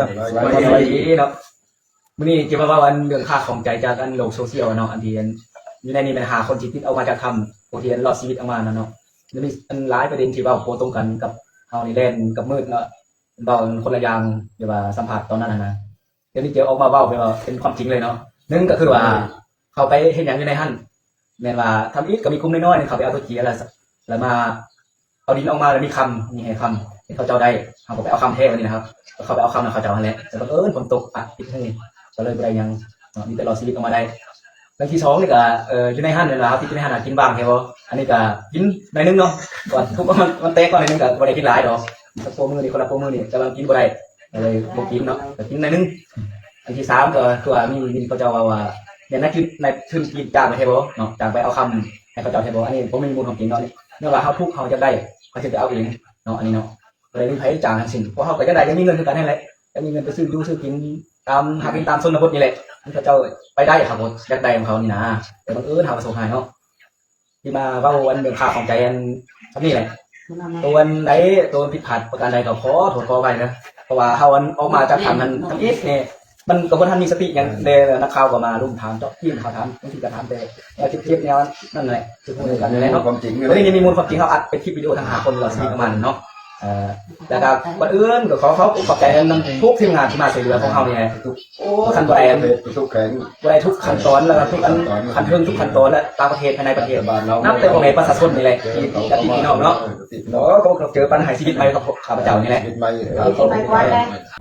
ສະບາຍດີເນາະ. ມື້ນີ້ຈະມາເວົ້າອັນເລື່ອງຄາຂອງໃຈຈາກອັນໂລກໂຊຊຽວເນາະ ອັນທີ່ອັນຢູ່ໃນນີ້ແມ່ນຫ້າຄົນທີ່ຕິດອອກມາຈາກຖ້ຳ ຜູ້ທີ່ອັນລອດຊີວິດອອກມານັ້ນເນາະ. ແລ້ວມີອັນຫຼາຍປະເດັນທີ່ເວົ້າບໍ່ຕົງກັນກັບເຮົານີ້ ແລ່ນກັບມືດເນາະ ເວົ້າຄົນລະຢ່າງ ຫຼືວ່າສຳພາດຕອນນັ້ນຫັ້ນນະ. ດຽວນີ້ຈະອອກມາເວົ້າແບບວ່າເປັນຄວາມຈິງເລີຍເນາະ. ໜຶ່ງກໍຄືວ່າເຂົາໄປເຮັດຫຍັງຢູ່ໃນຫັ້ນ ແມ່ນວ່າທຳອິດກໍມີກຸ່ມນ້ອຍໆໜຶ່ງເຂົາໄປເອົາຕົວເຈຍ ແລ້ວ ແລ້ວມາເອົາດິນອອກມາ ແລ້ວມີຄຳ ມີໃຫ້ຄຳ ເຫັນເຂົາເຈົ້າໄດ້ ເຮົາກໍໄປເອົາຄຳແທ້ບັດນີ້ນະ ເຮົາກໍເຂົ້າໄປເອົາຄຳນຳເຂົາເຈົ້າຫັ້ນແຫຼະ ແຕ່ບັງເອີນຝົນຕົກປະຕິດຫູ ກໍເລີຍບໍ່ໄດ້ຫຍັງເນາະ ມີແຕ່ລອດຊີວິດອອກມາໄດ້. ເລື່ອງທີສອງນີ້ກໍ ເອີ ຢູ່ໃນຫັ້ນແມ່ນວ່າເຮົາຕິດຢູ່ໃນຫັ້ນນະ ກິນຫວ່າງແທ້ບໍ່? ອັນນີ້ກໍກິນໜ້ອຍໜຶ່ງເນາະ ກ່ອນທຸບມັນ ມັນແຕກກ່ອນໜ້ອຍໜຶ່ງ ກໍບໍ່ໄດ້ກິນຫຼາຍດອກ ສັກໂປ້ມື້ນີ້ ຄົນລະໂປ້ມື້ນີ້ ແຕ່ວ່າກິນບໍ່ໄດ້ ກໍເລີຍບໍ່ກິນເນາະ ກໍກິນໜ້ອຍໜຶ່ງ. ອັນທີສາມກໍຄືວ່າມີ ມີເຂົາເຈົ້າເວົ້າວ່າ ແມ່ນນາຍທຶນ ນາຍທຶນຈີນຈ້າງໄປແທ້ບໍ່ເນາະ ຈ້າງໄປເອົາຄຳໃຫ້ເຂົາເຈົ້າແທ້ບໍ່? ອັນນີ້ບໍ່ມີມູນຄວາມຈິງເນາະ ເນື່ອງວ່າເຮົາທຸກເຮົາຢາກໄດ້ ເຮົາຈຶ່ງໄປເອົາເອງເນາະ ອັນນີ້ເນາະ ບໍ່ໄດ້ມີໃຜຈ້າງທັງສິ້ນ ພວກເຮົາກໍຢາກໄດ້ ຢາກມີເງິນຄືກັນຫັ້ນແຫຼະ ຢາກມີເງິນໄປຊື້ຢູ່ຊື້ກິນຕາມ ຫາກິນຕາມຊົນນະບົດນີ້ແຫຼະ ອັນເຂົາເຈົ້າໄປໄດ້ ເຂົາກໍຢາກໄດ້ຂອງເຂົານີ້ນາ ແຕ່ບັງເອີນເຮົາປະສົບຮ້າຍເນາະ. ທີ່ມາເວົ້າອັນເລື່ອງຄາຂອງໃຈອັນສ່ຳນີ້ແຫຼະ ຕົວອັນໃດ ຕົວຜິດພາດປະການໃດກໍຂໍໂທດຂໍອະໄພເດີ ເພາະວ່າເຮົາອັນອອກມາຈາກຖ້ຳຫັ້ນທຳອິດນີ້ ມັນກໍບໍ່ທັນມີສະຕິຫຍັງ ແຕ່ນັກຂ່າວກໍມາລຸມຖາມເຈາະຈີ້ນ ເຂົາຖາມ ບາງທີກໍຖາມແຕ່ແນວເຈັບໆ ແນວນັ້ນແຫຼະ ຄືຮູ້ກັນແຫຼະເນາະ ຄວາມຈິງ ມື້ນີ້ມີມູນຄວາມຈິງ ເຮົາອັດເປັນຄລິບວິດີໂອທັງຫ້າຄົນ ລອດຊີວິດປະມານເນາະ. ເອີ ແລ້ວກໍກ່ອນອື່ນກໍຂໍຂອບອົກຂອບໃຈນຳທຸກທີມງານທີ່ມາຊ່ວຍເຫຼືອພວກເຮົານີ້ແຫຼະ ໂອ້ ຄັນບໍ່ໄດ້ອັນ ທຸກແຂວງ ບໍ່ໄດ້ທຸກຂັ້ນຕອນ ແລ້ວກໍທຸກອັນ ຂັ້ນເທິງທຸກຂັ້ນຕອນ ແລະ ຕ່າງປະເທດ ພາຍໃນປະເທດ ນຳແຕ່ພໍ່ແມ່ປະຊາຊົນນີ້ແຫຼະ ທີ່ ທີ່ພີ່ນ້ອງເນາະ ເນາະ ກໍເຈີປັນໃຫ້ຊີວິດໃໝ່ກັບຂ້າພະເຈົ້ານີ້ແຫຼະ ຊີວິດໃໝ່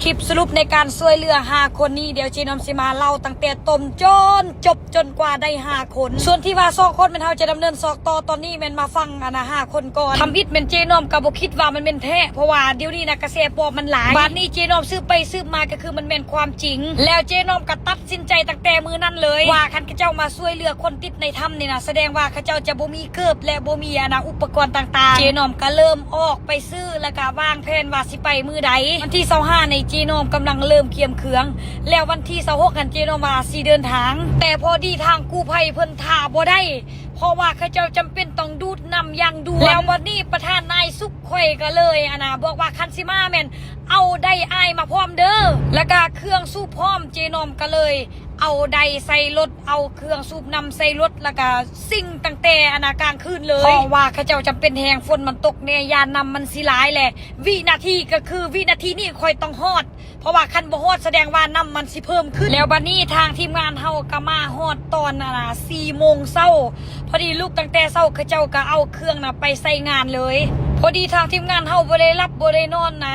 ຄລິບສະຫຼຸບໃນການຊ່ວຍເຫຼືອຫ້າຄົນນີ້ ດຽວເຈນ້ອມຊິມາເລົ່າຕັ້ງແຕ່ຕົ້ນຈົນຈົບ ຈົນກວ່າໄດ້ຫ້າຄົນ ສ່ວນທີ່ວ່າສອງຄົນແມ່ນເຮົາຈະດຳເນີນຊອກຕໍ່ ຕອນນີ້ແມ່ນມາຟັງອັນນະຫ້າຄົນກ່ອນ. ທຳອິດແມ່ນເຈນ້ອມກໍບໍ່ຄິດວ່າມັນແມ່ນແທ້ ເພາະວ່າດຽວນີ້ນະກະແສປອມມັນຫຼາຍ ບາດນີ້ເຈນ້ອມສືບໄປສືບມາກໍຄືມັນແມ່ນຄວາມຈິງ ແລ້ວເຈນ້ອມກໍຕັດສິນໃຈຕັ້ງແຕ່ມື້ນັ້ນເລີຍ ວ່າຄັນເຂົາເຈົ້າມາຊ່ວຍເຫຼືອຄົນຕິດໃນຖ້ຳນີ້ນະ ສະແດງວ່າເຂົາເຈົ້າຈະບໍ່ມີເກີບ ແລະ ບໍ່ມີອັນນະອຸປະກອນຕ່າງໆ ເຈນ້ອມກໍເລີ່ມອອກໄປຊື້ ແລ້ວກໍວາງແຜນວ່າຊິໄປມື້ໃດ. ວັນທີຊາວຫ້ານີ້ເຈນ້ອມກຳລັງເລີ່ມກຽມເຄື່ອງ ແລ້ວວັນທີຊາວຫົກຫັ້ນເຈນ້ອມວ່າຊິເດີນທາງ ແຕ່ພໍດີທາງກູ້ໄພເພິ່ນຖ້າບໍ່ໄດ້ ເພາະວ່າເຂົາເຈົ້າຈຳເປັນຕ້ອງດູດນ້ຳຢ່າງດ່ວນ ແລ້ວບັດນີ້ປະທານນາຍສຸກຂ້ອຍກໍເລີຍອັນນະ ບອກວ່າຄັນຊິມາແມ່ນເອົາໄດອ້າຍມາພ້ອມເດີ ແລ້ວກະເຄື່ອງສູບພ້ອມ ເຈນ້ອມກໍເລີຍເອົາໄດໃສ່ລົດ ເອົາເຄື່ອງສູບນ້ຳໃສ່ລົດ ແລ້ວກະຊິງຕັ້ງແຕ່ອັນນະກາງຄືນເລີຍ ເພາະວ່າເຂົາເຈົ້າຈຳເປັນແຮງ ຝົນມັນຕົກແດ່ ຢ້ານນ້ຳມັນຊິຫຼາຍແຫຼະ ວິນາທີກໍຄືວິນາທີນີ້ຂ້ອຍຕ້ອງຮອດ ເພາະວ່າຄັນບໍ່ຮອດສະແດງວ່ານ້ຳມັນຊິເພີ່ມຂຶ້ນ ແລ້ວບັດນີ້ທາງທີມງານເຮົາກໍມາຮອດຕອນ ອ່າ ສີ່ໂມງເຊົ້າ ພໍດີລຸກຕັ້ງແຕ່ເຊົ້າ ເຂົາເຈົ້າກໍເອົາເຄື່ອງນະໄປໃສ່ງານເລີຍ ພໍດີທາງທີມງານເຮົາບໍ່ໄດ້ຫຼັບບໍ່ໄດ້ນອນນະ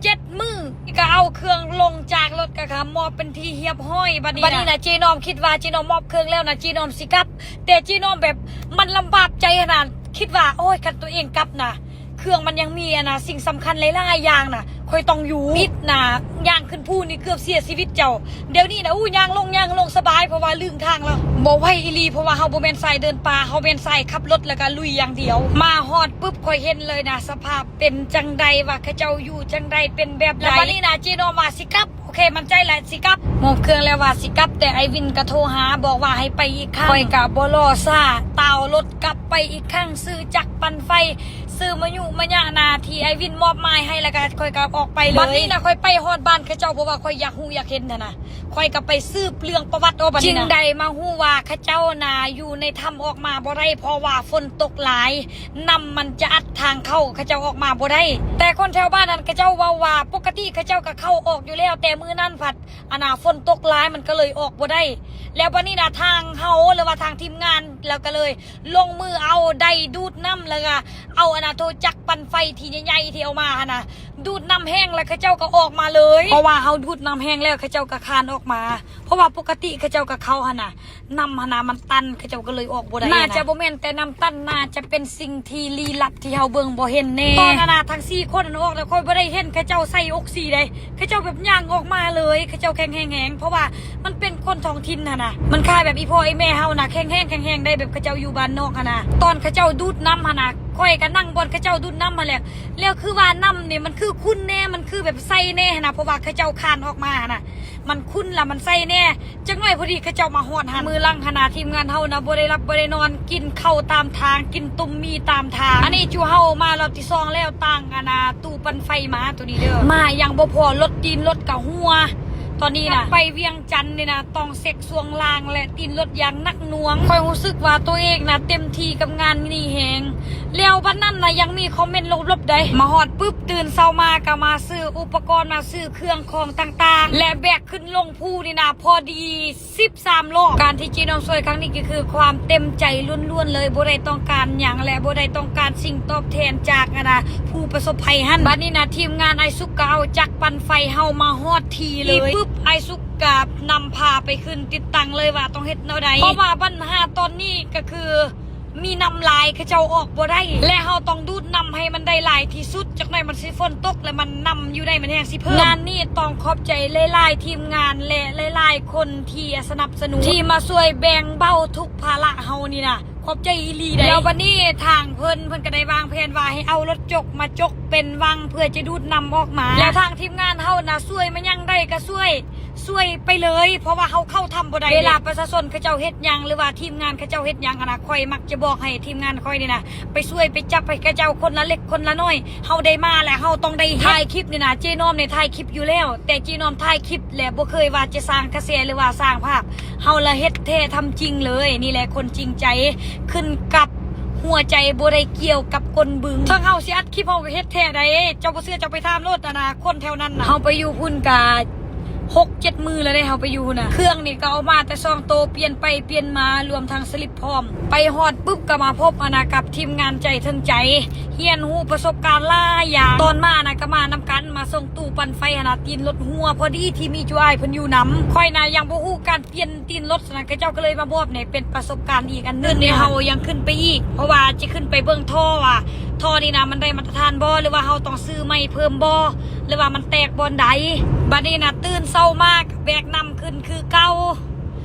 ເຈັດມື້ ກໍເອົາເຄື່ອງລົງຈາກລົດ ກໍ ກໍມອບເປັນທີ່ຮຽບຮ້ອຍ ບັດນີ້ ບັດນີ້ນະ ເຈນ້ອມຄິດວ່າເຈນ້ອມມອບເຄື່ອງແລ້ວນະ ເຈນ້ອມຊິກັບ ແຕ່ເຈນ້ອມແບບມັນລຳບາກໃຈຫັ້ນນະ ຄິດວ່າ ໂອ້ຍ ຄັນຕົວເອງກັບນະ ເຄື່ອງມັນຍັງມີອັນນະ ສິ່ງສຳຄັນຫຼາຍໆຢ່າງນະ ຂ້ອຍຕ້ອງຢູ່ ບິດນະ ຍ່າງຂຶ້ນພູນີ້ເກືອບເສຍຊີວິດເຈົ້າ ດຽວນີ້ນະ ອູ ຍ່າງລົງ ຍ່າງລົງສະບາຍ ເພາະວ່າລຶ້ງທາງແລ້ວ ບໍ່ໄຫວອີ່ຫຼີ ເພາະວ່າເຮົາບໍ່ແມ່ນສາຍເດີນປ່າ ເຮົາແມ່ນສາຍຂັບລົດ ແລ້ວກະລຸຍຢ່າງດຽວ ມາຮອດປຶບ ຂ້ອຍເຫັນເລີຍນະ ສະພາບເປັນຈັ່ງໃດ ວ່າເຂົາເຈົ້າຢູ່ຈັ່ງໃດ ເປັນແບບໃດ ແລ້ວບັດນີ້ນະ ເຈນ້ອມວ່າຊິກັບ ໂອເຄ ໝັ້ນໃຈແຫຼະ ຊິກັບ ມອບເຄື່ອງແລ້ວວ່າຊິກັບ ແຕ່ອ້າຍວິນກໍໂທຫາ ບອກວ່າໃຫ້ໄປອີກຄັ້ງ ຂ້ອຍກໍບໍ່ລໍຊ້າ ຕ່າວລົດກັບໄປອີກຄັ້ງ ຊື້ຈັກປັ່ນໄຟ ຊື້ມະຍຸມະຍະນາທີ່ອ້າຍວິນມອບໝາຍໃຫ້ ແລ້ວກໍຂ້ອຍກໍອອກໄປເລີຍ ບັດນີ້ນະ ຂ້ອຍໄປຮອດບ້ານເຂົາເຈົ້າ ເພາະວ່າຂ້ອຍຢາກຮູ້ຢາກເຫັນຫັ້ນນະ ຂ້ອຍກໍໄປສືບເລື່ອງປະຫວັດ ໂອ້ ບັດນີ້ນະ ຈຶ່ງໄດ້ມາຮູ້ວ່າເຂົາເຈົ້ານະ ຢູ່ໃນຖ້ຳອອກມາບໍ່ໄດ້ ເພາະວ່າຝົນຕົກຫຼາຍ ນ້ຳມັນຈະອັດທາງເຂົ້າ ເຂົາເຈົ້າອອກມາບໍ່ໄດ້ ແຕ່ຄົນແຖວບ້ານຫັ້ນ ເຂົາເຈົ້າເວົ້າວ່າ ປົກກະຕິເຂົາເຈົ້າກໍເຂົ້າອອກຢູ່ແລ້ວ ແຕ່ມື້ນັ້ນພັດ ອັນນະ ຝົນຕົກຫຼາຍ ມັນກໍເລີຍອອກບໍ່ໄດ້ ແລ້ວບັດນີ້ນະ ທາງເຮົາ ຫຼືວ່າທາງທີມງານ ແລ້ວກໍເລີຍລົງມືເອົາໄດດູດນ້ຳ ແລ້ວກໍເອົາ ອັນນະ ໂທຈັກປັ່ນໄຟທີ່ໃຫຍ່ໆ ທີ່ເອົາມາຫັ້ນນະ ດູດນ້ຳແຫ້ງ ແລ້ວເຂົາເຈົ້າກໍອອກມາເລີຍ ເພາະວ່າເຮົາດູດນ້ຳແຫ້ງແລ້ວ ເຂົາເຈົ້າກໍຄານອອກມາ ເພາະວ່າປົກກະຕິເຂົາເຈົ້າກໍເຂົ້າຫັ້ນນະ ນ້ຳຫັ້ນນະມັນຕັນ ເຂົາເຈົ້າກໍເລີຍອອກບໍ່ໄດ້ ໜ້າຈະບໍ່ແມ່ນແຕ່ນ້ຳຕັນ ໜ້າຈະເປັນສິ່ງທີ່ລີ້ລັບທີ່ເຮົາເບິ່ງບໍ່ເຫັນແນ່ ຕອນນັ້ນນະ ທັງສີ່ຄົນນັ້ນອອກແລ້ວ ຂ້ອຍບໍ່ໄດ້ເຫັນເຂົາເຈົ້າໃສ່ອົກສີໃດ ເຂົາເຈົ້າແບບຍ່າງອອກມາເລີຍ ເຂົາເຈົ້າແຂງແຮງແຮງ ເພາະວ່າມັນເປັນຄົນທ້ອງຖິ່ນຫັ້ນນະ ມັນຄ້າຍແບບອີ່ພໍ່ອີ່ແມ່ເຮົານະ ແຂງແຮງແຂງແຮງໄດ໋ ແບບເຂົາເຈົ້າຢູ່ບ້ານນອກຫັ້ນນະ ຕອນເຂົາເຈົ້າດູດນ້ຳຫັ້ນນະ ຂ້ອຍກໍນັ່ງບ່ອນເຂົາເຈົ້າດູດນ້ຳຫັ້ນແຫຼະ ແລ້ວຄືວ່ານ້ຳນີ້ມັນຄືຂຸ່ນແດ່ ມັນຄືແບບໃສແດ່ຫັ້ນນະ ເພາະວ່າເຂົາເຈົ້າຄານອອກມາຫັ້ນນະ ມັນຂຸ່ນລະມັນໃສແດ່. ຈັກໜ້ອຍພໍດີເຂົາເຈົ້າມາຮອດຫັ້ນ ມື້ຫຼັງຫັ້ນນະ ທີມງານເຮົານະ ບໍ່ໄດ້ຫຼັບບໍ່ໄດ້ນອນ ກິນເຂົ້າຕາມທາງ ກິນຕຸ່ມໝີ່ຕາມທາງ. ອັນນີ້ຈຸເຮົາມາລອບທີສອງແລ້ວ ຕັ້ງອັນນະ ຕູ້ປັ່ນໄຟມາໂຕນີ້ເດີ ມາຍັງບໍ່ພໍ ລົດຕີນລົດກະຮົ່ວ. ຕອນນີ້ນະ ໄປວຽງຈັນນີ້ນະ ຕ້ອງເຊັກຊ່ວງລ່າງ ແລະ ຕີນລົດຢ່າງໜັກໜ່ວງ. ຂ້ອຍຮູ້ສຶກວ່າໂຕເອງນະ ເຕັມທີ່ກັບງານນີ້ແຮງ ແລ້ວບັດນັ້ນນະ ຍັງມີຄອມເມັນລົບໆໃດ໋. ມາຮອດປຶບ ຕື່ນເຊົ້າມາກະມາຊື້ອຸປະກອນ ມາຊື້ເຄື່ອງຂອງຕ່າງໆ ແລະ ແບກຂຶ້ນລົງພູນີ້ນະ ພໍດີ ສິບສາມລອບ. ການທີ່ເຈນ້ອມຊ່ວຍຄັ້ງນີ້ກໍຄືຄວາມເຕັມໃຈລ້ວນໆເລີຍ ບໍ່ໄດ້ຕ້ອງການຫຍັງ ແລະ ບໍ່ໄດ້ຕ້ອງການສິ່ງຕອບແທນຈາກອັນນະ ຜູ້ປະສົບໄພຫັ້ນ. ບັດນີ້ນະ ທີມງານອ້າຍສຸກກໍເອົາຈັກປັ່ນໄຟເຮົາມາຮອດທີ່ເລີຍ ທີ່ປຶບ ອ້າຍສຸກກໍນຳພາໄປຂຶ້ນຕິດຕັ້ງເລີຍວ່າຕ້ອງເຮັດແນວໃດ ເພາະວ່າບັນຫາຕອນນີ້ກໍຄື ມີນ້ຳຫຼາຍ ເຂົາເຈົ້າອອກບໍ່ໄດ້ ແລະ ເຮົາຕ້ອງດູດນ້ຳໃຫ້ມັນໄດ້ຫຼາຍທີ່ສຸດ ຈັກໜ້ອຍມັນຊິຝົນຕົກ ແລະ ມັນນ້ຳຢູ່ໃນມັນແຮງຊິເພີ່ມ. ງານນີ້ຕ້ອງຂອບໃຈຫຼາຍໆທີມງານ ແລະ ຫຼາຍໆຄົນທີ່ສະໜັບສະໜູນ ທີ່ມາຊ່ວຍແບ່ງເບົາທຸກພາລະເຮົານີ້ນະ ຂອບໃຈອີ່ຫຼີໃດ໋. ແລ້ວບັດນີ້ທາງເພິ່ນ ເພິ່ນກໍໄດ້ວາງແຜນວ່າໃຫ້ເອົາລົດຈົກມາຈົກເປັນວັງ ເພື່ອຈະດູດນ້ຳອອກມາ ແລະ ທາງທີມງານເຮົານະ ຊ່ວຍມາຫຍັງໄດ້ກໍຊ່ວຍ ຊ່ວຍໄປເລີຍ ເພາະວ່າເຮົາເຂົ້າຖ້ຳບໍ່ໄດ້. ເວລາປະຊາຊົນເຂົາເຈົ້າເຮັດຫຍັງ ຫຼືວ່າທີມງານເຂົາເຈົ້າເຮັດຫຍັງຫັ້ນນະ ຂ້ອຍມັກຈະບອກໃຫ້ທີມງານຂ້ອຍນີ້ນະ ໄປຊ່ວຍໄປຈັບໃຫ້ເຂົາເຈົ້າຄົນລະເລັກຄົນລະນ້ອຍ. ເຮົາໄດ້ມາແລ້ວ ເຮົາຕ້ອງໄດ້ເຮັດ. ຖ່າຍຄລິບນີ້ນະ ເຈນ້ອມນີ້ຖ່າຍຄລິບຢູ່ແລ້ວ ແຕ່ເຈນ້ອມຖ່າຍຄລິບແຫຼະ ບໍ່ເຄີຍວ່າຈະສ້າງກະແສ ຫຼືວ່າສ້າງພາບ. ເຮົາລະເຮັດແທ້ທຳຈິງເລີຍ. ນີ້ແຫຼະຄົນຈິງໃຈ ຂຶ້ນກັບຫົວໃຈ ບໍ່ໄດ້ກ່ຽວກັບກົ້ນບຶງ. ເຖິງເຮົາຊິອັດຄລິບ ເຮົາກໍເຮັດແທ້ໃດ໋. ເຈົ້າບໍ່ເຊື່ອ ເຈົ້າໄປຖາມໂລດ ອັນນະ ຄົນແຖວນັ້ນນະ. ເຮົາໄປຢູ່ພຸ້ນກະ ຫົກເຈັດມື້ແລ້ວເດ້ ເຮົາໄປຢູ່ນະ. ເຄື່ອງນີ້ກໍເອົາມາແຕ່ສອງໂຕ ປ່ຽນໄປປ່ຽນມາ ລວມທັງສະລິບພ້ອມ. ໄປຮອດປຶບກໍມາພົບອັນນະ ກັບທີມງານໃຈເທິງໃຈ ຮຽນຮູ້ປະສົບການຫຼາຍຢ່າງ. ຕອນມານະ ກໍມານຳກັນ ມາສົ່ງຕູ້ປັ່ນໄຟຫັ້ນນະ ຕີນລົດຮົ່ວ ພໍດີທີ່ມີຈຸອ້າຍເພິ່ນຢູ່ນຳ. ຂ້ອຍນະ ຍັງບໍ່ຮູ້ການປ່ຽນຕີນລົດຫັ້ນນະ ເຂົາເຈົ້າກໍເລີຍມາບອກນີ້ ເປັນປະສົບການອີກອັນໜຶ່ງ. ຄືນນີ້ເຮົາຍັງຂຶ້ນໄປອີກ ເພາະວ່າຈະຂຶ້ນໄປເບິ່ງທໍ່ວ່າ ທໍ່ນີ້ນະ ມັນໄດ້ມາດຕະຖານບໍ່ ຫຼືວ່າເຮົາຕ້ອງຊື້ໃໝ່ເພີ່ມບໍ່ ຫຼືວ່າມັນແຕກບ່ອນໃດ. ບັດນີ້ນະ ຕື່ນເຊົ້າມາກະແບກນ້ຳຂຶ້ນຄືເກົ່າ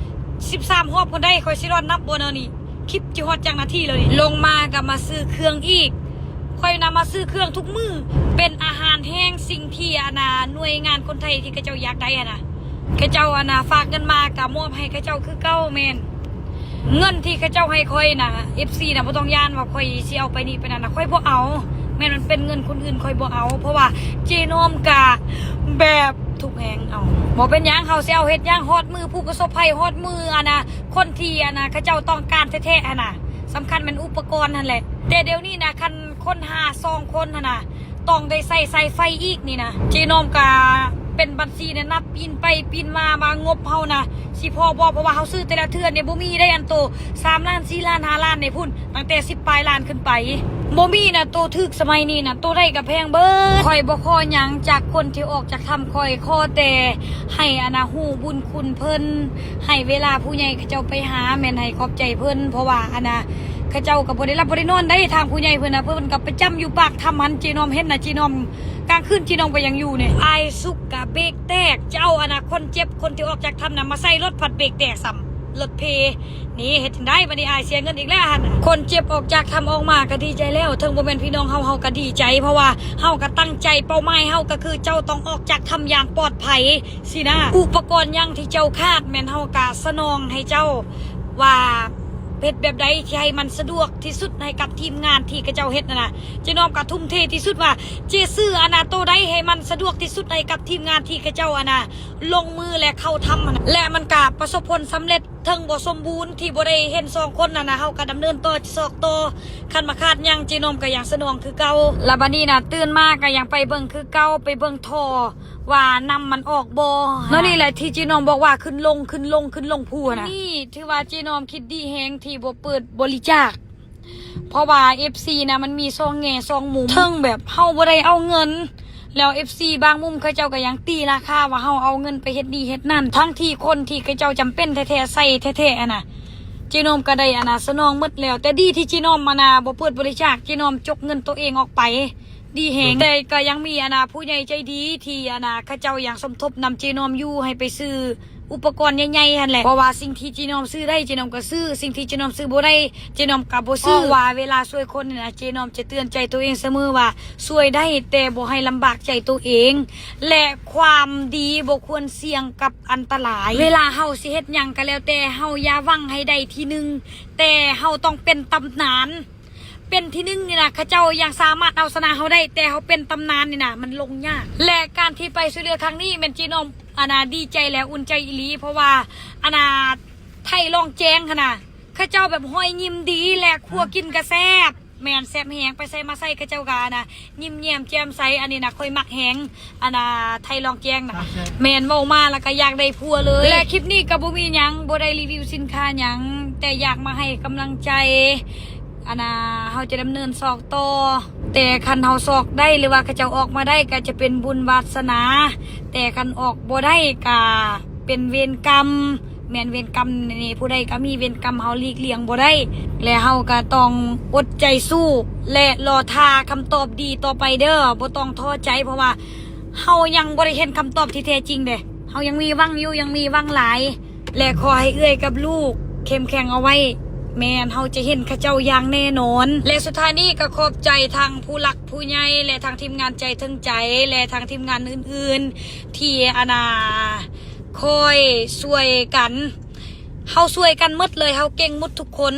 ສິບສາມຮອບພຸ້ນໃດ໋. ຂ້ອຍຊິຮອດນັບບໍ່ແນວນີ້ ຄລິບຊິຮອດຈັກນາທີແລ້ວນີ້. ລົງມາກໍມາຊື້ເຄື່ອງອີກ. ຂ້ອຍນຳມາຊື້ເຄື່ອງທຸກມື້ ເປັນອາຫານແຮງ ສິ່ງທີ່ອັນນະ ໜ່ວຍງານຄົນໄທທີ່ເຂົາເຈົ້າຢາກໄດ້ຫັ້ນນະ ເຂົາເຈົ້າອັນນະ ຝາກເງິນມາກໍມອບໃຫ້ເຂົາເຈົ້າຄືເກົ່າ. ແມ່ນ ເງິນທີ່ເຂົາເຈົ້າໃຫ້ຂ້ອຍນະ ເອັຟຊີນະ ບໍ່ຕ້ອງຢ້ານວ່າຂ້ອຍຊິເອົາໄປນີ້ໄປນັ້ນນະ ຂ້ອຍບໍ່ເອົາ. ແມ່ນມັນເປັນເງິນຄົນອື່ນ ຂ້ອຍບໍ່ເອົາ ເພາະວ່າເຈນ້ອມກະແບບທຸກແຮງ. ເອົາ ບໍ່ເປັນຫຍັງ ເຮົາຊິເອົາເຮັດຫຍັງ ຮອດມື້ຜູ້ປະສົບໄພ ຮອດມື້ອັນນະ ຄົນທີ່ອັນນະ ເຂົາເຈົ້າຕ້ອງການແທ້ໆຫັ້ນນະ. ສຳຄັນແມ່ນອຸປະກອນຫັ້ນແຫຼະ ແຕ່ດຽວນີ້ນະ ຄັນ ຄົນຫາສອງຄົນຫັ້ນນະ ຕ້ອງໄດ້ໃສ່ສາຍໄຟອີກນີ້ນະ. ເຈນ້ອມກະເປັນບັນຊີນະ ນັບປີ້ນໄປປີ້ນມາວ່າງົບເຮົານະ ຊິພໍບໍ່ ເພາະວ່າເຮົາຊື້ແຕ່ລະເທື່ອນີ້ ບໍ່ມີໄດ້ອັນໂຕສາມລ້ານ ສີ່ລ້ານ ຫ້າລ້ານໃດພຸ້ນ ຕັ້ງແຕ່ສິບປາຍລ້ານຂຶ້ນໄປ ບໍ່ມີນະ. ໂຕຖືກສະໄໝນີ້ນະ ໂຕໃດກະແພງເບີດ. ຂ້ອຍບໍ່ຂໍຫຍັງຈາກຄົນທີ່ອອກຈາກຖ້ຳຂ້ອຍ ຂໍແຕ່ໃຫ້ອັນນະ ຮູ້ບຸນຄຸນເພິ່ນ ໃຫ້ເວລາຜູ້ໃຫຍ່ເຂົາເຈົ້າໄປຫາ ແມ່ນໃຫ້ຂອບໃຈເພິ່ນ ເພາະວ່າອັນນະ ເຂົາເຈົ້າກໍບໍ່ໄດ້ຫຼັບບໍ່ໄດ້ນອນໄດ໋. ທາງຜູ້ໃຫຍ່ເພິ່ນນະ ເພິ່ນກໍປະຈຳຢູ່ປາກຖ້ຳຫັ້ນ. ເຈນ້ອມເຫັນນະ ເຈນ້ອມ ກາງຄືນເຈນ້ອມກໍຍັງຢູ່ນີ້. ອ້າຍສຸກກະເບກແຕກ ຈະເອົາອັນນະ ຄົນເຈັບ ຄົນທີ່ອອກຈາກຖ້ຳນະ ມາໃສ່ລົດ ພັດເບກແຕກຊ້ຳ ລົດເພ. ນີ້ເຮັດຈັ່ງໃດບັດນີ້ ອ້າຍເສຍເງິນອີກແລ້ວຫັ້ນ. ຄົນເຈັບອອກຈາກຖ້ຳອອກມາກໍດີໃຈແລ້ວ ເຖິງບໍ່ແມ່ນພີ່ນ້ອງເຮົາ ເຮົາກໍດີໃຈ ເພາະວ່າເຮົາກໍຕັ້ງໃຈ ເປົ້າໝາຍເຮົາກໍຄືເຈົ້າຕ້ອງອອກຈາກຖ້ຳຢ່າງປອດໄພ. ຊີ້ນະ ອຸປະກອນຫຍັງທີ່ເຈົ້າຂາດ ແມ່ນເຮົາກະສະໜອງໃຫ້ເຈົ້າ ວ່າເຮັດແບບໃດທີ່ໃຫ້ມັນສະດວກທີ່ສຸດໃຫ້ກັບທີມງານທີ່ເຂົາເຈົ້າເຮັດຫັ້ນນະ. ເຈນ້ອມກະທຸ່ມເທທີ່ສຸດວ່າ ເຈຊື້ອັນນະ ໂຕໃດໃຫ້ມັນສະດວກທີ່ສຸດໃຫ້ກັບທີມງານທີ່ເຂົາເຈົ້າອັນນະ ລົງມື ແລະ ເຂົ້າຖ້ຳຫັ້ນນະ ແລະ ມັນກະປະສົບຜົນສຳເລັດ. ເຖິງບໍ່ສົມບູນທີ່ບໍ່ໄດ້ເຫັນສອງຄົນຫັ້ນນະ ເຮົາກະດຳເນີນຕໍ່ ຊອກຕໍ່ ຄັນວ່າຂາດຫຍັງ ເຈນ້ອມກະຍັງສະໜອງຄືເກົ່າ. ລະບາດນີ້ນະ ຕື່ນມາກະຍັງໄປເບິ່ງຄືເກົ່າ ໄປເບິ່ງທໍ່ ວ່ານ້ຳມັນອອກບໍ່. ແນວນີ້ແຫຼະທີ່ເຈນ້ອມບອກວ່າ ຂຶ້ນລົງ ຂຶ້ນລົງ ຂຶ້ນລົງພູຫັ້ນນະ. ນີ້ຖືວ່າເຈນ້ອມຄິດດີແຮງທີ່ບໍ່ເປີດບໍລິຈາກ ເພາະວ່າເອັຟຊີນະ ມັນມີສອງແງ່ສອງມຸມ ເຖິງແບບເຮົາບໍ່ໄດ້ເອົາເງິນ ແລ້ວເອັຟຊີບາງມຸມເຂົາເຈົ້າກໍຍັງຕີລາຄາວ່າເຮົາເອົາເງິນໄປເຮັດນີ້ເຮັດນັ້ນ ທັງທີ່ຄົນທີ່ເຂົາເຈົ້າຈຳເປັນແທ້ໆ ໃຊ້ແທ້ໆຫັ້ນນະ ເຈນ້ອມກໍໄດ້ອັນນະ ສະໜອງໝົດແລ້ວ. ແຕ່ດີທີ່ເຈນ້ອມອັນນະ ບໍ່ເປີດບໍລິຈາກ ເຈນ້ອມຈົກເງິນໂຕເອງອອກໄປ ດີແຮງ. ແຕ່ກໍຍັງມີອັນນະ ຜູ້ໃຫຍ່ໃຈດີທີ່ອັນນະ ເຂົາເຈົ້າຍັງສົມທົບນຳເຈນ້ອມຢູ່ ໃຫ້ໄປຊື້ ອຸປະກອນໃຫຍ່ໆຫັ້ນແຫຼະ. ເພາະວ່າສິ່ງທີ່ເຈນ້ອມຊື້ໄດ້ ເຈນ້ອມກໍຊື້, ສິ່ງທີ່ເຈນ້ອມຊື້ບໍ່ໄດ້ ເຈນ້ອມກໍບໍ່ຊື້. ເພາະວ່າເວລາຊ່ວຍຄົນນີ້ນະ ເຈນ້ອມຈະເຕືອນໃຈໂຕເອງສະເໝີວ່າ ຊ່ວຍໄດ້ແຕ່ບໍ່ໃຫ້ລຳບາກໃຈໂຕເອງ ແລະ ຄວາມດີບໍ່ຄວນສ່ຽງກັບອັນຕະລາຍ. ເວລາເຮົາຊິເຮັດຫຍັງກໍແລ້ວແຕ່ ເຮົາຢ່າຫວັງໃຫ້ໄດ້ທີໜຶ່ງ ແຕ່ເຮົາຕ້ອງເປັນຕຳນານ. ເປັນທີໜຶ່ງນີ້ນະ ເຂົາເຈົ້າຍັງສາມາດເອົາຊະນະເຮົາໄດ້ ແຕ່ເຮົາເປັນຕຳນານນີ້ນະ ມັນລົງຍາກ. ແລະ ການທີ່ໄປຊ່ວຍເຫຼືອຄັ້ງນີ້ ແມ່ນເຈນ້ອມ ອັນນະ ດີໃຈ ແລະ ອຸ່ນໃຈອີ່ຫຼີ ເພາະວ່າ ອັນນະ ໄທລ່ອງແຈ້ງຫັ້ນນະ ເຂົາເຈົ້າແບບຮອຍຍິ້ມດີ ແລະ ຄົວກິນກໍແຊບ. ແມ່ນ ແຊບແຮງ. ໄປໃສມາໃສ ເຂົາເຈົ້າກໍ ອັນນະ ຍິ້ມແຍ້ມແຈ່ມໃສ. ອັນນີ້ນະ ຂ້ອຍມັກແຮງ ອັນນະ ໄທລ່ອງແຈ້ງນະ. ແມ່ນ ເວົ້າມາແລ້ວກໍຢາກໄດ້ຜົວເລີຍ. ແລະ ຄລິບນີ້ກໍບໍ່ມີຫຍັງ ບໍ່ໄດ້ຣີວິວສິນຄ້າຫຍັງ ແຕ່ຢາກມາໃຫ້ກຳລັງໃຈ ອັນນະ ເຮົາຈະດຳເນີນຊອກຕໍ່. ແຕ່ຄັນເຮົາຊອກໄດ້ ຫຼືວ່າເຂົາເຈົ້າອອກມາໄດ້ ກໍຈະເປັນບຸນວາດສະໜາ, ແຕ່ຄັນອອກບໍ່ໄດ້ ກໍເປັນເວນກຳ. ແມ່ນ ເວນກຳນີ້ ຜູ້ໃດກໍມີເວນກຳ ເຮົາຫຼີກລ່ຽງບໍ່ໄດ້ ແລະ ເຮົາກໍຕ້ອງອົດໃຈສູ້ ແລະ ລໍຖ້າຄຳຕອບດີຕໍ່ໄປເດີ້. ບໍ່ຕ້ອງທໍ້ໃຈ ເພາະວ່າເຮົາຍັງບໍ່ໄດ້ເຫັນຄຳຕອບທີ່ແທ້ຈິງເດ້. ເຮົາຍັງມີຫວັງຢູ່ ຍັງມີຫວັງຫຼາຍ ແລະ ຂໍໃຫ້ເອື້ອຍກັບລູກເຂັ້ມແຂງເອົາໄວ້. ແມ່ນ ເຮົາຈະເຫັນເຂົາເຈົ້າຢ່າງແນ່ນອນ. ແລະ ສຸດທ້າຍນີ້ກໍຂອບໃຈທັງຜູ້ຫຼັກຜູ້ໃຫຍ່ ແລະ ທັງທີມງານໃຈເຖິງໃຈ ແລະ ທັງທີມງານອື່ນໆ ທີ່ ອັນນາ ຄອຍຊ່ວຍກັນ. ເຮົາຊ່ວຍກັນໝົດເລີຍ ເຮົາເກັ່ງໝົດທຸກຄົນ.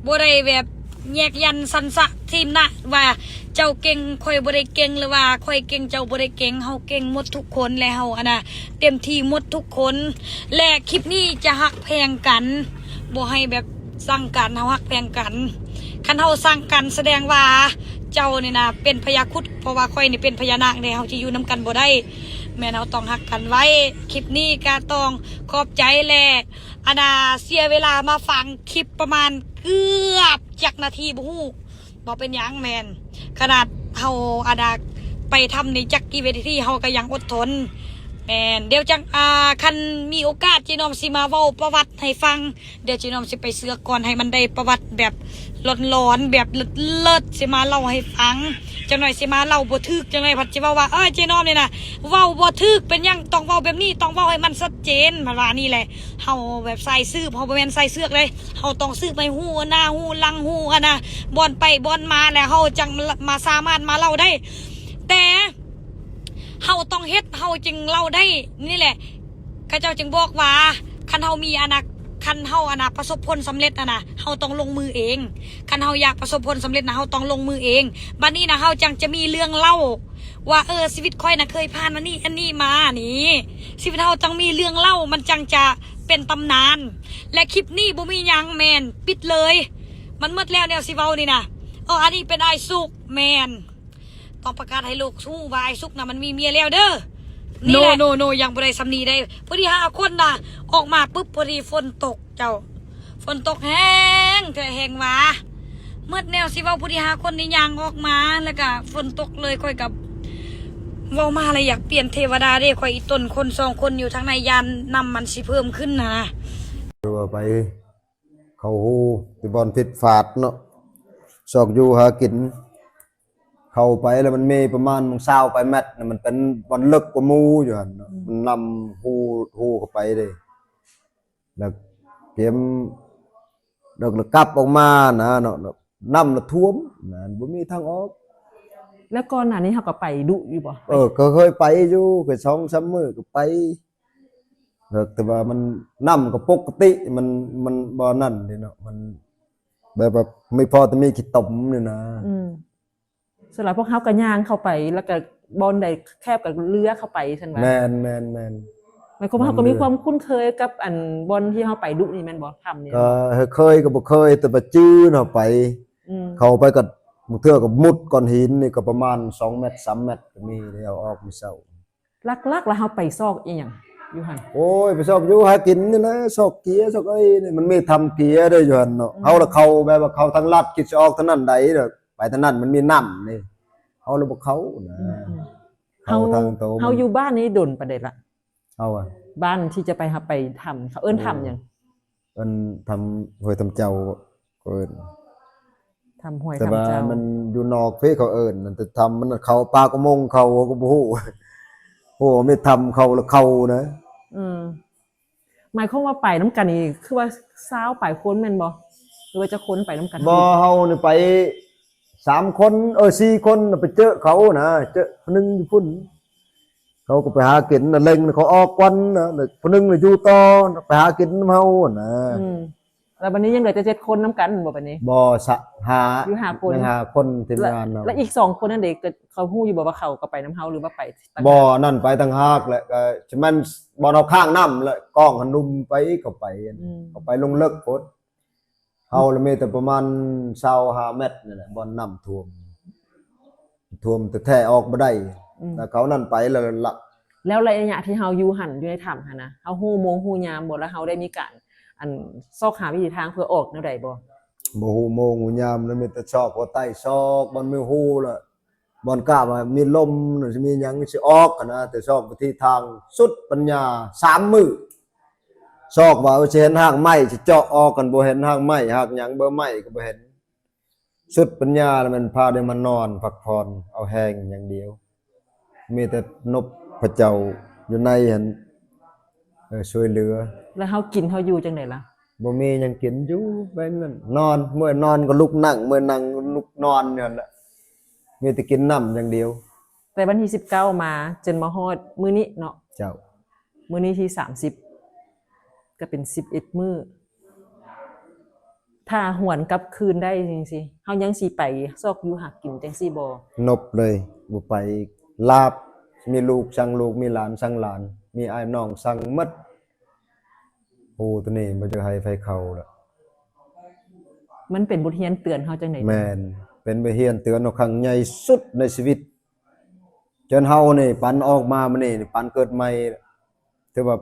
ບໍ່ໄດ້ແບບແຍກຢັນສັນຊະທີມນະ ວ່າເຈົ້າເກັ່ງ ຂ້ອຍບໍ່ໄດ້ເກັ່ງ ຫຼືວ່າຂ້ອຍເກັ່ງ ເຈົ້າບໍ່ໄດ້ເກັ່ງ. ເຮົາເກັ່ງໝົດທຸກຄົນ ແລະ ເຮົາ ອັນນະ ເຕັມທີ່ໝົດທຸກຄົນ. ແລະ ຄລິບນີ້ຈະຮັກແພງກັນ ບໍ່ໃຫ້ແບບຊັງກັນ ເຮົາຮັກແພງກັນ. ຄັນເຮົາຊັງກັນ ສະແດງວ່າເຈົ້ານີ້ນະເປັນພະຍາຄຸດ ເພາະວ່າຂ້ອຍນີ້ເປັນພະຍານາກເດ້ ເຮົາຈະຢູ່ນຳກັນບໍ່ໄດ້. ແມ່ນ ເຮົາຕ້ອງຮັກກັນໄວ້. ຄລິບນີ້ກະຕ້ອງຂອບໃຈ ແລະ ອັນນາ ເສຍເວລາມາຟັງຄລິບປະມານເກືອບຈັກນາທີບໍ່ຮູ້. ບໍ່ເປັນຫຍັງ ແມ່ນ ຂະໜາດເຮົາ ອັນນາ ໄປທຳນີ້ຈັກກີ່ເວທີ ເຮົາກໍຍັງອົດທົນ. ແມ່ນ ດຽວຈັ່ງ ອ່າ ຄັນມີໂອກາດ ເຈນ້ອມຊິມາເວົ້າປະຫວັດໃຫ້ຟັງ. ດຽວເຈນ້ອມຊິໄປເຊືອກກ່ອນ ໃຫ້ມັນໄດ້ປະຫວັດແບບຫຼອນໆ ແບບເລີດໆ ຊິມາເລົ່າໃຫ້ຟັງ. ຈັກໜ່ອຍຊິມາເລົ່າບໍ່ຖືກ ຈັກໜ່ອຍພັດຊິເວົ້າວ່າ ເອີ ເຈນ້ອມນີ້ນະ ເວົ້າບໍ່ຖືກ ເປັນຫຍັງຕ້ອງເວົ້າແບບນີ້ ຕ້ອງເວົ້າໃຫ້ມັນຊັດເຈນ ມັນວ່ານີ້ແຫຼະ. ເຮົາແບບສາຍສືບ ເຮົາບໍ່ແມ່ນສາຍເຊືອກເດ້ ເຮົາຕ້ອງສືບໃຫ້ຮູ້ໜ້າຮູ້ຫຼັງ ຮູ້ ອັນນະ ບ່ອນໄປບ່ອນມາ ແລ້ວເຮົາຈັ່ງມາ ສາມາດມາເລົ່າໄດ້. ແຕ່ເຮົາຕ້ອງເຮັດ ເຮົາຈຶ່ງເລົ່າໄດ້. ນີ້ແຫຼະ ເຂົາເຈົ້າຈຶ່ງບອກວ່າ ຄັນເຮົາມີ ອັນນະ ຄັນເຮົາ ອັນນະ ປະສົບຜົນສຳເລັດ ອັນນະ ເຮົາຕ້ອງລົງມືເອງ. ຄັນເຮົາຢາກປະສົບຜົນສຳເລັດນະ ເຮົາຕ້ອງລົງມືເອງ. ບັດນີ້ນະ ເຮົາຈັ່ງຈະມີເລື່ອງເລົ່າ ວ່າ ເອີ ຊີວິດຂ້ອຍນະເຄີຍຜ່ານອັນນີ້ ອັນນີ້ມານີ້ ຊີວິດເຮົາຕ້ອງມີເລື່ອງເລົ່າ ມັນຈັ່ງຈະເປັນຕຳນານ. ແລະ ຄລິບນີ້ບໍ່ມີຫຍັງ ແມ່ນ ປິດເລີຍ ມັນໝົດແລ້ວແນວຊິເວົ້ານີ້ນະ. ເອີ ອັນນີ້ເປັນອ້າຍສຸກ ແມ່ນ ຕ້ອງປະກາດໃຫ້ໂລກຮູ້ວ່າອ້າຍສຸກນະມັນມີເມຍແລ້ວເດີ້. ໂນ ນີ້ແຫຼະ ໂນ ໂນ ຍັງບໍ່ໄດ້ສ່ຳນີ້ເດ້. ພໍດີຫ້າຄົນນະ ອອກມາປຶບ ພໍດີຝົນຕົກ ເຈົ້າ ຝົນຕົກແຮງແທ້ແຮງຫວາ ໝົດແນວຊິເວົ້າ. ຜູ້ທີ່ຫ້າຄົນນີ້ຍ່າງອອກມາ ແລ້ວກະຝົນຕົກເລີຍ. ຂ້ອຍກະເວົ້າມາແລ້ວຢາກປ່ຽນເທວະດາເດ້. ຂ້ອຍອີຕົນຄົນສອງຄົນຢູ່ທາງໃນ ຢ້ານນ້ຳມັນຊິເພີ່ມຂຶ້ນນະ. ວ່າໄປເຂົ້າຮູທີ່ບ່ອນຜິດພາດເນາະ ຊອກຢູ່ຫາກິນ. ເຂົ້າໄປແລ້ວມັນມີປະມານຊາວປາຍແມັດນະ ມັນເປັນບ່ອນເລິກກວ່າໝູ່ຢູ່ຫັ້ນເນາະ. ອືມ ມັນນ້ຳຮູ ຮູເຂົ້າໄປເດ້. ແລ້ວກຽມ ແລ້ວ ແລ້ວກັບອອກມານະເນາະ ແລ້ວນ້ຳລະຖ້ວມນະ ບໍ່ມີທາງອອກ. ແລ້ວກ່ອນໜ້ານີ້ເຮົາກໍໄປດຸຢູ່ບໍ່? ເອີ ກໍເຄີຍໄປຢູ່ ເຄີຍສອງສາມມື້ກໍໄປ ແຕ່ ແຕ່ວ່າມັນ ນ້ຳກໍປົກກະຕິ ມັນ ມັນບໍ່ນັ້ນເດ້ເນາະ ມັນແບບວ່າມີພໍແຕ່ມີຂີ້ຕົມນີ້ນະ. ອືມ ສ່ວນຫຼາຍພວກເຮົາກໍຍ່າງເຂົ້າໄປ ແລ້ວກໍບ່ອນໃດແຄບກໍເລືອເຂົ້າໄປຊັ້ນຫວາ? ແມ່ນໆໆ. ໝາຍຄວາມວ່າເຮົາກໍມີຄວາມຄຸ້ນເຄີຍກັບອັນບ່ອນທີ່ເຮົາໄປດຸນີ້ແມ່ນບໍ່? ຖ້ຳນີ້ ກໍເຄີຍກໍບໍ່ເຄີຍ ແຕ່ວ່າຈື່ເນາະໄປ. ອືມ ເຂົ້າໄປກໍບາງເທື່ອກໍມຸດກ້ອນຫີນນີ້ກໍປະມານສອງແມັດສາມແມັດກໍມີ ໄດ້ເອົາອອກມື້ເຊົ້າ. ຫຼັກໆ ແລ້ວເຮົາໄປຊອກອີ່ຫຍັງຢູ່ຫັ້ນ? ໂອ້ຍ ໄປຊອກຢູ່ຫາກິນນີ້ແຫຼະ ຊອກເກຍ ຊອກໄອ້ນີ້ ມັນມີຖ້ຳເກຍເດ້ຢູ່ຫັ້ນເນາະ. ອືມ ເຮົາລະເຂົ້າແບບວ່າເຂົ້າທາງລັດ ຄິດຊິອອກທາງນັ້ນໃດ ໄປທາງນັ້ນມັນມີນ້ຳນີ້ ເຮົາລະບໍ່ເຂົ້ານະ. ອືມໆ ເຮົາ ເຮົາ ເຮົາຢູ່ບ້ານນີ້ດົນປານໃດລະ? ເຮົາອະ ບ້ານທີ່ຈະໄປ ເຮົາໄປຖ້ຳ ເຂົາເອີ້ນຖ້ຳຫຍັງ? ໂອ້ ເອີ້ນຖ້ຳຫ້ວຍຖ້ຳເຈົ້າ ເອີ້ນຖ້ຳຫ້ວຍ ແຕ່ວ່າຖ້ຳເຈົ້າ ມັນຢູ່ນອກພີ້ເຂົາເອີ້ນ ແຕ່ຖ້ຳມັນເຂົ້າປາກອຸໂມງເຂົາ ເຮົາກໍບໍ່ຮູ້ ໂອ້ ມີຖ້ຳເຂົາລະເຂົ້ານະ. ອືມ ໝາຍຄວາມວ່າໄປນຳກັນນີ້ຄືວ່າຊາວປາຍຄົນແມ່ນບໍ່ ຫຼືວ່າຈັກຄົນໄປນຳກັນ? ບໍ່ ເຮົານີ້ໄປສາມຄົນ ເອີ ສີ່ຄົນ ໄປເຈີເຂົານະ ເຈີຜູ້ໜຶ່ງຢູ່ພຸ້ນ ເຂົາກໍໄປຫາກິນນະ ເລັ່ງເຂົາອອກກ່ອນນະ ແລ້ວຜູ້ໜຶ່ງນະຢູ່ຕໍ່ນະ ໄປຫາກິນນຳເຮົານະ. ອືມ ແລ້ວບັດນີ້ຍັງເຫຼືອແຕ່ເຈັດຄົນນຳກັນບໍ່ບັດນີ້? ບໍ່ ສະ ຫ້າ ຢູ່ຫ້າຄົນ ຍັງຫ້າຄົນທີມງານເຮົາ. ແລ້ວອີກສອງຄົນນັ້ນເດ ເຂົາຮູ້ຢູ່ບໍ່ວ່າເຂົາກໍໄປນຳເຮົາ ຫຼືວ່າໄປຕ່າງຫາກ? ບໍ່ ອັນນັ້ນໄປຕ່າງຫາກແຫຼະ ກໍຊິແມ່ນບ່ອນເຮົາຄ້າງນ້ຳແຫຼະ ກອງຫັ້ນລຸ່ມໄປ ເຂົາໄປ ອືມ ເຂົາໄປລົງເລິກໂພດ. ເຮົາລະມີແຕ່ປະມານຊາວຫ້າແມັດນີ້ແຫຼະ ບ່ອນນ້ຳຖ້ວມ ຖ້ວມແທ້ໆ ອອກບໍ່ໄດ້. ອືມ ແລ້ວເຂົານັ້ນໄປແລ້ວລະ. ແລ້ວໄລຍະທີ່ເຮົາຢູ່ຫັ້ນ ຢູ່ໃນຖ້ຳຫັ້ນນະ ເຮົາຮູ້ໂມງຮູ້ຍາມບໍ່? ແລ້ວເຮົາໄດ້ມີການ ອັນ ຊອກຫາວິທີທາງເພື່ອອອກແນວໃດບໍ່? ບໍ່ຮູ້ໂມງຮູ້ຍາມ ລະມີແຕ່ຊອກຫົວໃຕ້ ຊອກບ່ອນມີຮູລະ ບ່ອນກະວ່າມີລົມ ຊິມີຫຍັງຊິອອກຫັ້ນນະ ແຕ່ຊອກວິທີທາງ ສຸດປັນຍາ ສາມມື້ ຊອກວ່າ ເອີ ຊິເຫັນຮາກໄມ້ ຊິເຈາະອອກ ຄັນບໍ່ເຫັນຮາກໄມ້ ຮາກຫຍັງ ເບີໄມ້ກໍບໍ່ເຫັນ. ສຸດປັນຍາລະແມ່ນພາໄດ້ມານອນພັກຜ່ອນ ເອົາແຮງຢ່າງດຽວ ມີແຕ່ນົບພະເຈົ້າຢູ່ໃນຫັ້ນ ເອີ ຊ່ວຍເຫຼືອ. ແລ້ວເຮົາກິນເຮົາຢູ່ຈັ່ງໃດລະ? ບໍ່ມີຫຍັງກິນ ຢູ່ແບບນັ້ນ ນອນ ເມື່ອຍນອນກໍລຸກນັ່ງ ເມື່ອຍນັ່ງລຸກນອນຢູ່ຫັ້ນແຫຼະ ມີແຕ່ກິນນ້ຳຢ່າງດຽວ. ແຕ່ວັນທີສິບເກົ້າມາຈົນມາຮອດມື້ນີ້ເນາະ. ເຈົ້າ. ມື້ນີ້ທີສາມສິບ ກໍເປັນສິບເອັດມື້. ຖ້າຫວນກັບຄືນໄດ້ຈັ່ງຊີ້ ເຮົາຍັງຊິໄປຊອກຢູ່ຫາກິນຈັ່ງຊີ້ບໍ່? ນົບເລີຍ ບໍ່ໄປອີກ. ລາບ ມີລູກຊັງລູກ ມີຫຼານຊັງຫຼານ ມີອ້າຍນ້ອງຊັງໝົດ. ໂອ້ ໂຕນີ້ບໍ່ຢາກໃຫ້ໃຜເຂົ້າລະ. ມັນເປັນບົດຮຽນເຕືອນເຮົາຈັ່ງໃດ? ແມ່ນ ເປັນບົດຮຽນເຕືອນເຮົາຄັ້ງໃຫຍ່ສຸດໃນຊີວິດ. ຈົນເຮົານີ້ປັນອອກມາມື້ນີ້ ປັນເກີດໃໝ່ ຖືວ່າ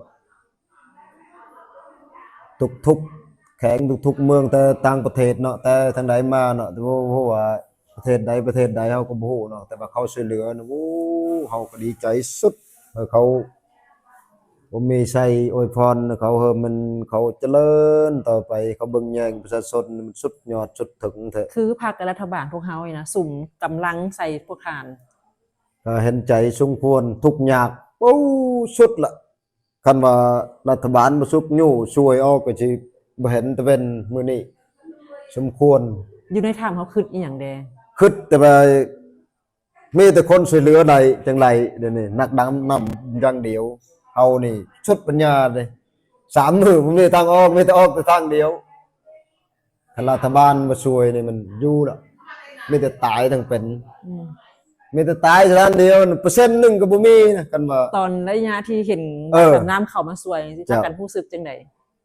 ທຸກໆແຂວງ ທຸກໆເມືອງ ແຕ່ຕ່າງປະເທດເນາະ ແຕ່ທາງໃດມາເນາະ ແຕ່ບໍ່ຮູ້ວ່າປະເທດໃດ ປະເທດໃດເຮົາກໍບໍ່ຮູ້ເນາະ ແຕ່ວ່າເຂົາຊ່ວຍເຫຼືອນະ ໂອ້ ເຮົາກໍດີໃຈສຸດ ເອີ ເຂົາ ບໍ່ມີໄຊອວຍພອນເຂົາ ເຮີມັນເຂົາຈະເລີນຕໍ່ໄປ ເຂົາເບິ່ງແຍງປະຊາຊົນມັນສຸດຍອດສຸດເຖິງແທ້. ຄືພັກ ແລະ ລັດຖະບານພວກເຮົານີ້ນະ ສຸມກຳລັງໃສ່ພວກທ່ານ ກໍເຫັນໃຈສົມຄວນ ທຸກຍາກ ໂອ້ ສຸດລະ. ຄັນວ່າລັດຖະບານບໍ່ຊຸກຍູ້ຊ່ວຍອອກ ກໍຊິບໍ່ເຫັນຕາເວັນມື້ນີ້ ສົມຄວນ. ຢູ່ໃນຖ້ຳເຮົາຄິດອີ່ຫຍັງແດ່? ຄິດແຕ່ວ່າ ມີແຕ່ຄົນຊ່ວຍເຫຼືອໄດ້ຈັ່ງໃດ ດຽວນີ້ນັກດຳນ້ຳຢ່າງດຽວ. ເຮົານີ້ສຸດປັນຍາເດ້ ສາມມື້ບໍ່ມີທາງອອກ ມີແຕ່ອອກແຕ່ທາງດຽວ. ຄັນລັດຖະບານບໍ່ຊ່ວຍນີ້ມັນຢູ່ລະ ມີແຕ່ຕາຍທັງເປັນ. ອືມ ມີແຕ່ຕາຍສະຖານດຽວ ເປີເຊັນໜຶ່ງກໍບໍ່ມີນະ. ຄັນວ່າຕອນໄລຍະທີ່ເຫັນ ເອີ ນັກດຳນ້ຳເຂົ້າມາຊ່ວຍ ຊິພາກັນຮູ້ສຶກຈັ່ງໃດ?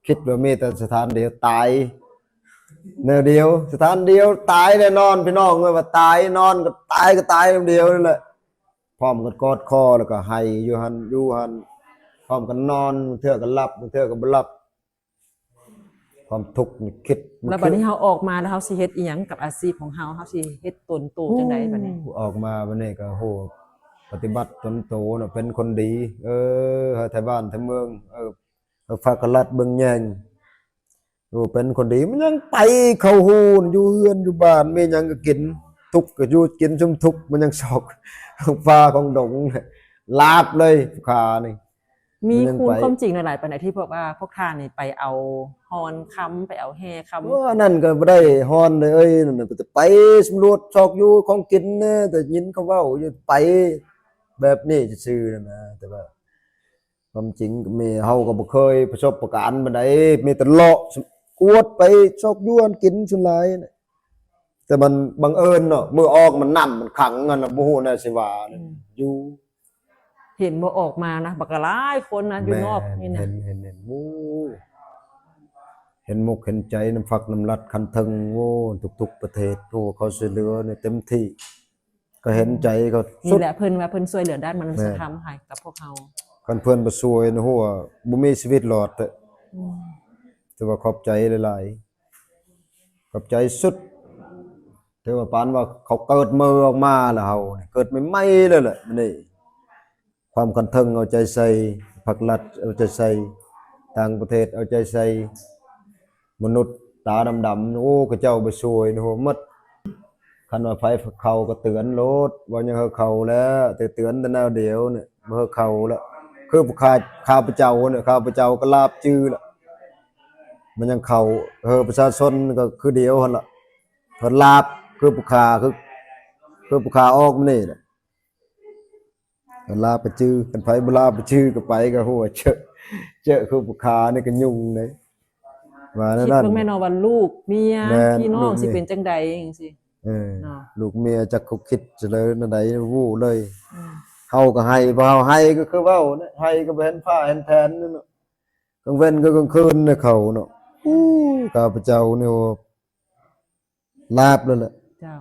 ຄິດວ່າມີແຕ່ສະຖານດຽວຕາຍແນວດຽວ ສະຖານດຽວຕາຍແນ່ນອນ ພີ່ນ້ອງເອີຍ ວ່າຕາຍ ນອນກໍຕາຍ ກໍຕາຍແນວດຽວນັ້ນແຫຼະ. ພ້ອມກັນກອດຄໍ ແລ້ວກໍໄຫ້ຢູ່ຫັ້ນຢູ່ຫັ້ນ ພ້ອມກັນນອນ ບາງເທື່ອກໍຫຼັບ ບາງເທື່ອກໍບໍ່ຫຼັບ. ຄວາມທຸກນີ້ຄິດບໍ່ ແລ້ວບັດນີ້ເຮົາອອກມາແລ້ວ ເຮົາຊິເຮັດອີ່ຫຍັງກັບອາຊີບຂອງເຮົາ? ເຮົາຊິເຮັດຕົນໂຕຈັ່ງໃດບັດນີ້? ອອກມາບັດນີ້ກໍ ໂຫ ປະຕິບັດຕົນໂຕເນາະ ເປັນຄົນດີ ເອີ ໃຫ້ໄທບ້ານໄທເມືອງ ເອີ ຝາກກະລັດເບິ່ງແຍງ ໂອ ເປັນຄົນດີ ມັນຍັງໄປເຂົ້າຮູນ ຢູ່ເຮືອນຢູ່ບ້ານ ມີຫຍັງກໍກິນ ທຸກກໍຢູ່ກິນຊຸມທຸກ ມັນຍັງຊອກຂອງປ່າຂອງດົງ ລາບເລີຍຜູ້ຂ້ານີ້. ມີ ມັນຍັງ ຄວາມ ໄປ ຄວາມຈິງຫຼາຍໆປານໃດທີ່ພວກວ່າພວກທ່ານນີ້ໄປເອົາຮ່ອນຄຳ ໄປເອົາແຮ່ຄຳ? ໂອ ອັນນັ້ນກໍບໍ່ໄດ້ຮ່ອນເລີຍ ນັ້ນນະ ໄປສຳຫຼວດຊອກຢູ່ຂອງກິນນະ ແຕ່ຍິນເຂົາເວົ້າຢູ່ ໄປແບບນີ້ຊື່ໆນັ້ນນະ ແຕ່ວ່າ ຄວາມຈິງກໍມີ ເຮົາກໍບໍ່ເຄີຍປະສົບປະການປານໃດ ມີແຕ່ເລາະກວດໄປຊອກຢູ່ຫາກິນສ່ວນຫຼາຍ. ແຕ່ມັນບັງເອີນເນາະ ມື້ອອກມັນນ້ຳມັນຂັງຫັ້ນນະ ບໍ່ຮູ້ແນວຊິວ່າ ອືມ ຢູ່ ເຫັນບໍ່ອອກມານະ ບັກຫຼາຍຄົນນະ ຢູ່ນອກນີ້ນະ ເຫັນ ເຫັນ ເຫັນ ໂອ້ ເຫັນມົກເຫັນໃຈນຳພັກນຳລັດຂັ້ນເທິງ ໂອ້ ທຸກໆປະເທດ ໂອ້ ເຂົາຊ່ວຍເຫຼືອນີ້ເຕັມທີ່. ກໍເຫັນໃຈເຂົາ ນີ້ແຫຼະ ເພິ່ນວ່າເພິ່ນຊ່ວຍເຫຼືອດ້ານມະນຸດສະທຳໃຫ້ກັບພວກເຮົາ. ຄັນເພິ່ນບໍ່ຊ່ວຍນະ ໂຫ ບໍ່ມີຊີວິດລອດແທ້. ອືມ ຖືວ່າຂອບໃຈຫຼາຍໆ ຂອບໃຈສຸດ. ຖືວ່າປານວ່າເຂົາເກີດໃໝ່ອອກມາລະ ເຮົາເກີດໃໝ່ໆເລີຍແຫຼະ ມື້ນີ້. ຄວາມຂັ້ນເທິງເອົາໃຈໃສ່ ພັກລັດເອົາໃຈໃສ່ ຕ່າງປະເທດເອົາໃຈໃສ່ ມະນຸດຕາດຳໆ ໂອ້ ເຂົາເຈົ້າໄປຊ່ວຍໂຫໝົດ. ຄັນວ່າໃຜເຂົ້າກໍເຕືອນໂລດ ວ່າຍັງເຮົາເຂົ້າແລ້ວ ແຕ່ເຕືອນແຕ່ແນວດຽວນີ້ ບໍ່ເຮົາເຂົ້າແລ້ວ. ຄືຜູ້ຂ້າ ຂ້າພະເຈົ້ານີ້ ຂ້າພະເຈົ້າກໍລາບຈື່ລະ ມັນຍັງເຂົ້າເຮີປະຊາຊົນກໍຄືດຽວຫັ້ນລະ ເພິ່ນລາບຄືຜູ້ຂ້າ ຄື ຄືຜູ້ຂ້າອອກມານີ້ລະ ເພິ່ນລາບໄປຈື່ ຄັນໃຜບໍ່ລາບໄປຈື່ກໍໄປກໍຫົວເຈາະ ເຈາະຄືຜູ້ຂ້ານີ້ກໍຫຍຸ້ງເດ້ ວ່າແນວນັ້ນ ຄິດເບິ່ງແມ່ນເນາະວ່າລູກເມຍ ແມ່ນ ພີ່ນ້ອງ ລູກເມຍ ຊິເປັນຈັ່ງໃດຈັ່ງຊີ້ ເອີ ເນາະ ລູກເມຍຈັກເຂົາຄິດຈັ່ງໃດແນວໃດຮູ້ເລີຍ ອືມ ເຮົາກໍໄຫ້ ບໍ່ເຮົາໄຫ້ກໍຄືເວົ້ານະ ໄຫ້ກໍບໍ່ເຫັນຟ້າເຫັນແຖນເນາະ ກາງເວັນກໍກາງຄືນນະເຂົາເນາະ ອູ້ ຂ້າພະເຈົ້ານີ້ວ່າລາບແລ້ວແຫຼະ ເຈົ້າ